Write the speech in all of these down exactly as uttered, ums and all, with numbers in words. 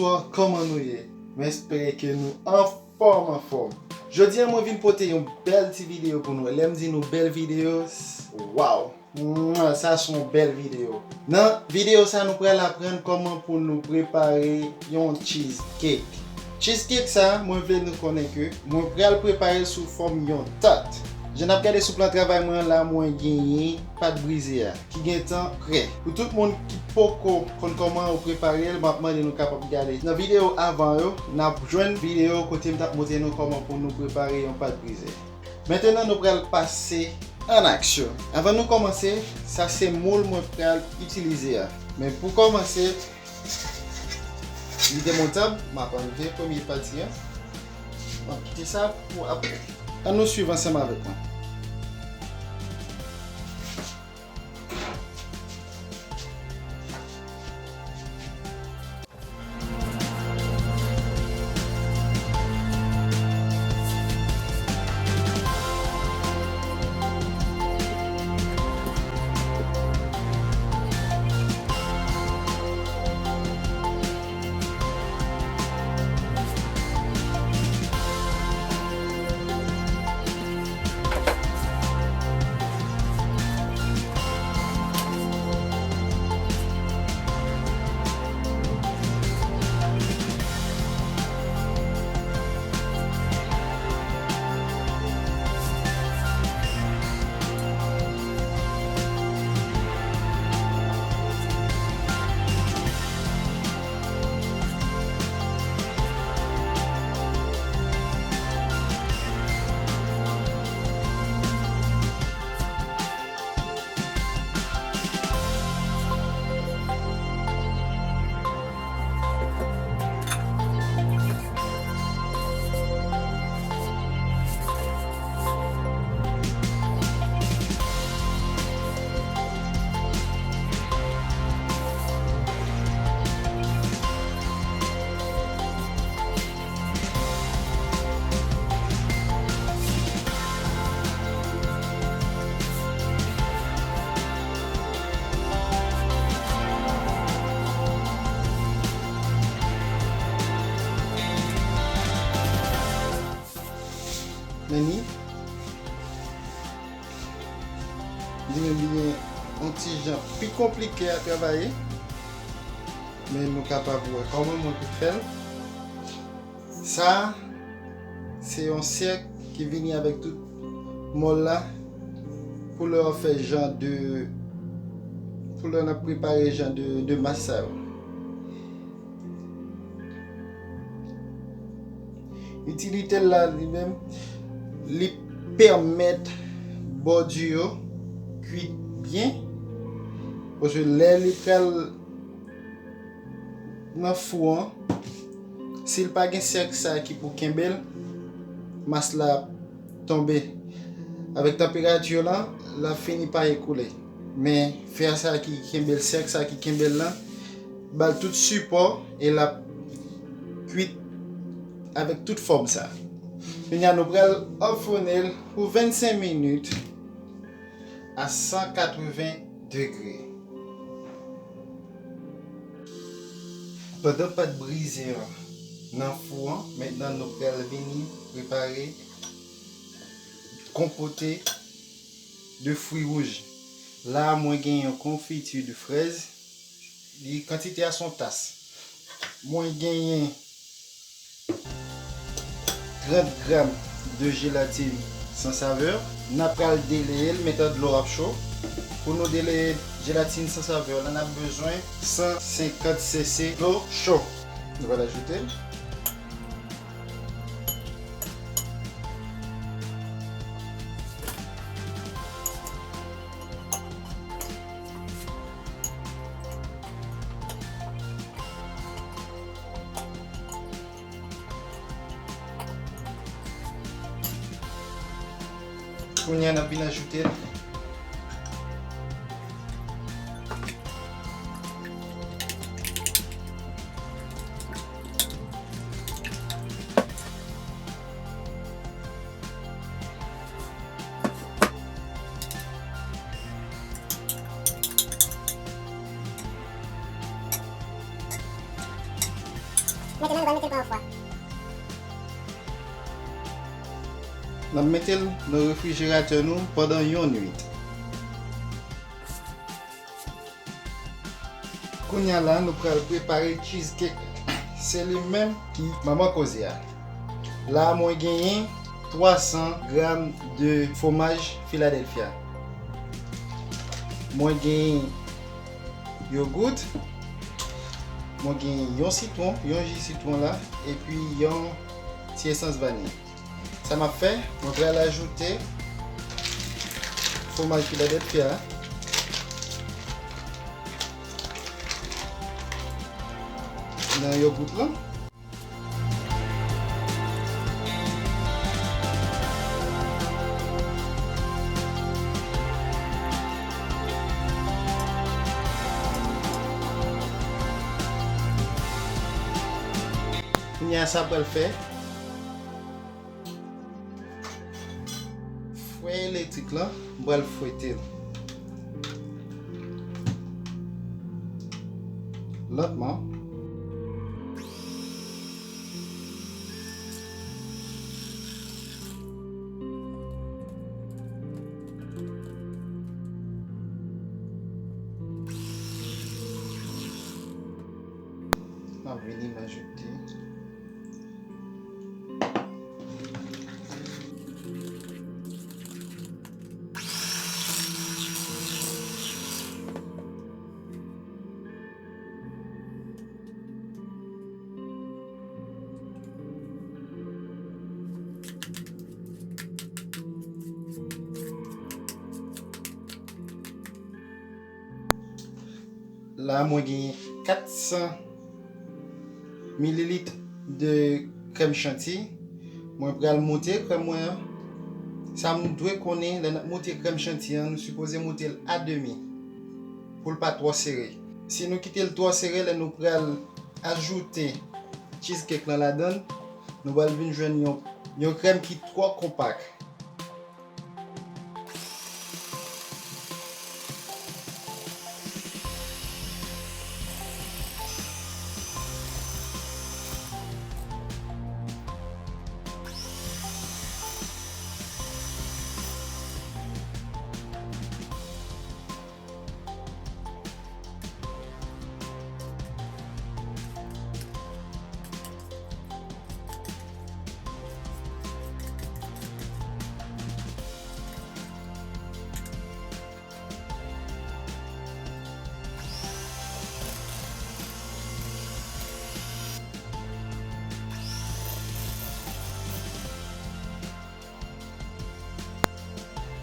Kòman nou ye? Mwen espere ke nou anfòm, anfòm. Jodi a, mwen vin pote yon bèl ti videyo pou nou. Lè m di nou bèl videyo, s-, waw! Mwa, sa se yon bèl videyo. Nan videyo sa, nou pral aprann kòman pou nou prepare yon cheesecake. Cheesecake sa, mwen vle nou konnen ke mwen pral prepare l sou fòm yon tart. Jan n ap gade sou plan travay mwen an la, mwen genyen pat brize a ki gentan prè. Pou tout moun ki poko konn kòman yo prepare l, m ap mande nou kapab gade nan videyo avan yo. N ap jwenn videyo kote m t ap montre nou kòman pou nou prepare yon pat brize. Mentenan, nou pral pase an aksyon. Anvan nou kòmanse, sa se moul mwen pral itilize a. Men pou kòmanse, li demontab, m ap anlve premye pati a. M ap kite sa pou apre. Ann nou swiv ansanm avèk mwen. Men li, li menm li gen yon ti jan pi konplike a travay, men nou kapab wè kòman mwen pou fè l. Sa, se yon sèk ki vini avèk tout mòl la pou lè w ap fè jan de, pou lè n ap prepare jan de, de mas sa yo. Itilite l la li menm, li pèmèt bòdi yo kwit byen, paske lè li pral nan fou an, si l pa gen sèk sa ki pou kenbe l, mas la ap tonbe. Avèk tanperati yo lan, l ap fini pa ekoule. Men fè sa ki kenbe l, sèk sa ki kenbe l lan, ba l tout sipò e l ap kwit avèk tout fòm sa. Kounye a, nou pral anfonnen l pou vennsenk minit a san katreven degre. Pandan pat brize an nan fou an, mentnan nou pral vini prepare konpote de fwi wouj. La, mwen gen yon konfiti de frèz. Li, kantite a se yon tas. Mwen genyen trant gram de jelatin san savè. N ap pral deleye l, mentnan dlo ap cho. Pou nou deleye jelatin san savè la, n ap bezwen san senkant cc dlo cho. Nou pral ajoute l. Kounye a, n ap vin ajoute l. Mentnan, nou pral mete l pran yon fwa. N ap mete l nan refrijeratè nou pandan yon nwit. Kounye a la, nou pral prepare cheesecake. Se li menm ki manman koze a. La, mwen genyen twa san gram de fwomaj Philadelphia. Mwen genyen yogourt. Mwen genyen yon sitwon, yon ji sitwon la, epi yon ti esans vaniy. Sa m ap fè, mwen pral ajoute fwomaj Philadelphia a nan yogourt lan. Kounye a sa pral fè. Fwè elektrik lan, m pral fwete l. Lantman. M ap vini m ajoute. La, mwen genyen kat san mililit de krèm chantiy. Mwen pral moute krèm mwen an. Sa nou dwe konnen, lè n ap moute krèm chantiy an, nou sipoze moute l a demi pou l pa twò sere. Si nou kite l twò sere, lè nou pral ajoute cheesecake lan ladan l, nou pral vin jwenn yon, yon krèm ki twò konpak.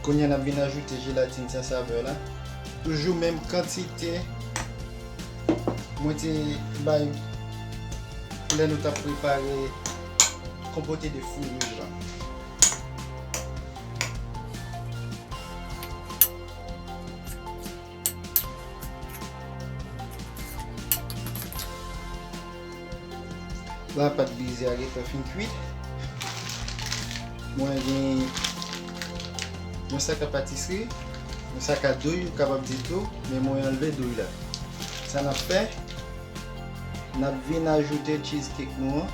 Kounye a n ap vin ajoute jelatin san savè la. Toujou menm kantite mwen te bay lè nou t ap prepare konpote de fwi wouj lan. La, pat brize a gentan fin kwit. Mwen gen yon sak a patisri, yon sak a douy, ou kapab di tou, men mwen anlve douy la. Sa n ap fè, n ap vin ajoute cheesecake nou an.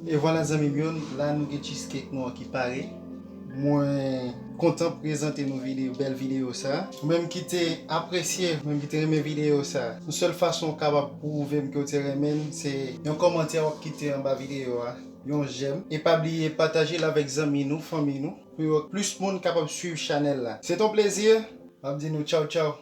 E vwala zanmi m yo, la nou gen cheesecake nou an ki pare. Mwen kontan prezante nou videyo, bèl videyo sa. Ou menm ki te apresye, ou menm ki te renmen videyo sa, yon sèl fason ou kapab pwouve m ke w te renmen l, se yon kòmantè w ap kite anba videyo a, yon j'aime. E pa bliye pataje l avèk zanmi nou, fanmi nou, pou yo plis moun kapab swiv chanèl la. Se t on plezi, m ap di nou tchaw tchaw.